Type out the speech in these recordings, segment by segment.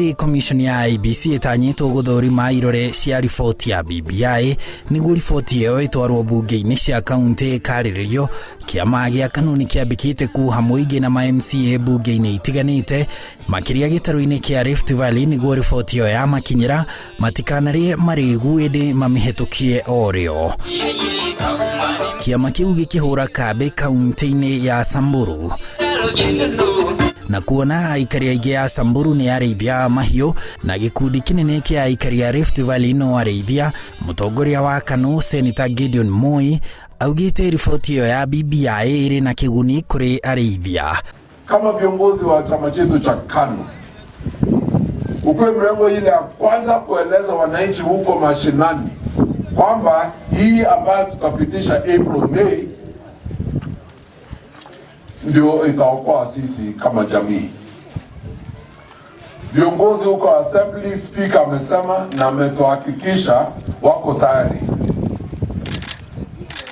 Hĩndĩ commission ya IEBC ĩtanyĩtwo gũthũrima irore cia riboti ya BBI nĩguo riboti ĩyo ĩtwarwo mbunge-inĩ cia kaunti ĩkarĩrĩrio, kĩama gĩa KANU nĩ kĩambĩkĩte kuha mũingĩ na ma MCA mbunge-inĩ itiganĩte makĩria gĩtarũ-inĩ kĩa Rift Valley nĩguo riboti ĩyo yamakinyĩra matikanarĩe marĩgu ĩndĩ mamĩhetũkie o rĩo. Kĩama kĩu gĩkĩhũra kambĩ kaunti-inĩ ya Samburu na kuona aikari aingĩ a Samburu nĩ arĩithia a mahiũ na gĩkundi kĩnene kĩa aikari a Rift Valley no arĩithia, mũtongoria wa KANU Senator Gideon Moi augĩte riboti ĩyo ya BBI ĩrĩ na kĩguni kũrĩ arĩithia. Kama viongozi wa chama chetu cha KANU, ukuwe mrengo ile ya kwanza kueleza wananchi huko mashinani kwamba hii ambayo tutapitisha April May ndio itaokoa sisi kama jamii. Viongozi huko assembly, speaker amesema na ametuhakikisha wako tayari,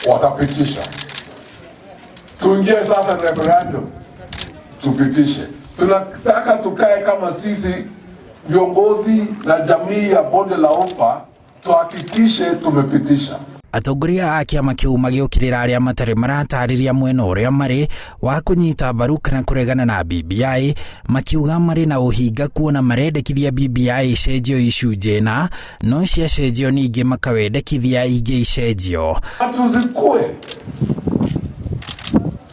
watapitisha. Tuingie sasa referendum tupitishe. Tunataka tukae kama sisi viongozi na jamii ya bonde la ufa tuhakikishe tumepitisha. Atongoria a kĩama kĩu magĩũkĩrĩra arĩa matarĩ maratarĩria mwena ũrĩa marĩ wa kũnyita mbaru kana kũregana na BBI, makiuga marĩ na ũhinga kuona marendekithia BBI icenjio icunjĩ na no ciacenjio ningĩ makawendekithia ingĩ icenjio. Tuzikue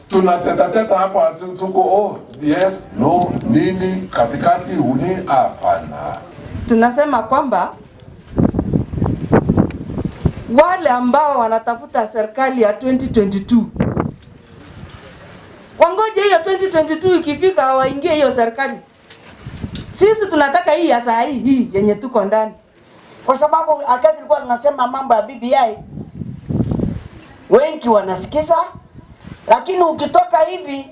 tunatetateta hapa tuko oh, yes no nini katikati uni, hapana. Tunasema kwamba wale ambao wanatafuta serikali ya 2022 wangoje hiyo 2022 ikifika waingie hiyo serikali. Sisi tunataka hii ya saa hii hii yenye tuko ndani, kwa sababu wakati tulikuwa tunasema mambo ya BBI wengi wanasikiza, lakini ukitoka hivi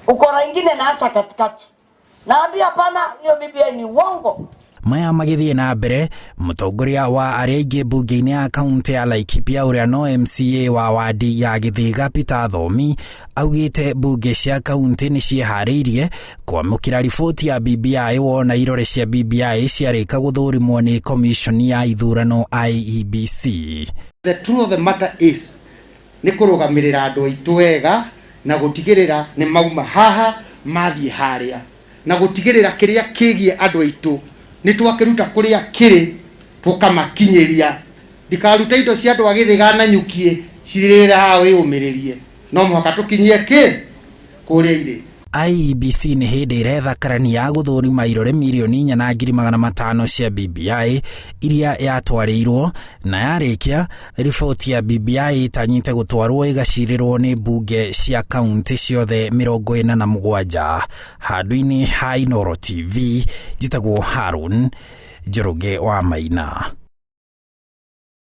ukora ingine na hasa katikati, naambia hapana, hiyo BBI ni uongo. Maya magĩthiĩ na mbere, mũtongoria wa arĩa aingĩ mbunge-inĩ ya kaunti ya Laikipia ũrĩa no MCA wa wadi ya Gĩthĩga Peter Thomi augĩte mbunge cia kaunti nĩ ciĩharĩirie kwamũkĩra riboti ya BBI wona irore cia BBI ciarĩka gũthũrimwo nĩ commission ya ithurano IEBC. The truth of the matter is nĩ kũrũgamĩrĩra andũ aitũ wega na gũtigĩrĩra nĩ mauma haha mathiĩ harĩa na gũtigĩrĩra kĩrĩa kĩgiĩ andũ aitũ nĩ twakĩruta kũrĩa kĩrĩ tũkamakinyĩria. Ndikaruta indo cia andũ a Gĩthĩga na Nyukie cirĩrĩra haha wĩyũmĩrĩrie, no mũhaka tũkinyie kĩ kũrĩa irĩ. IEBC nĩ hĩndĩ ĩretha karani ya gũthũrima irore 4,500,000 cia BBI iria yatwarĩirwo na yarĩkia riboti ya BBI ĩtanyĩte gũtwarwo ĩgacirĩrwo nĩ mbunge cia kaunti ciothe 47. Handũ-inĩ ha Inooro TV, njĩtagwo Harun Njoroge wa Maina.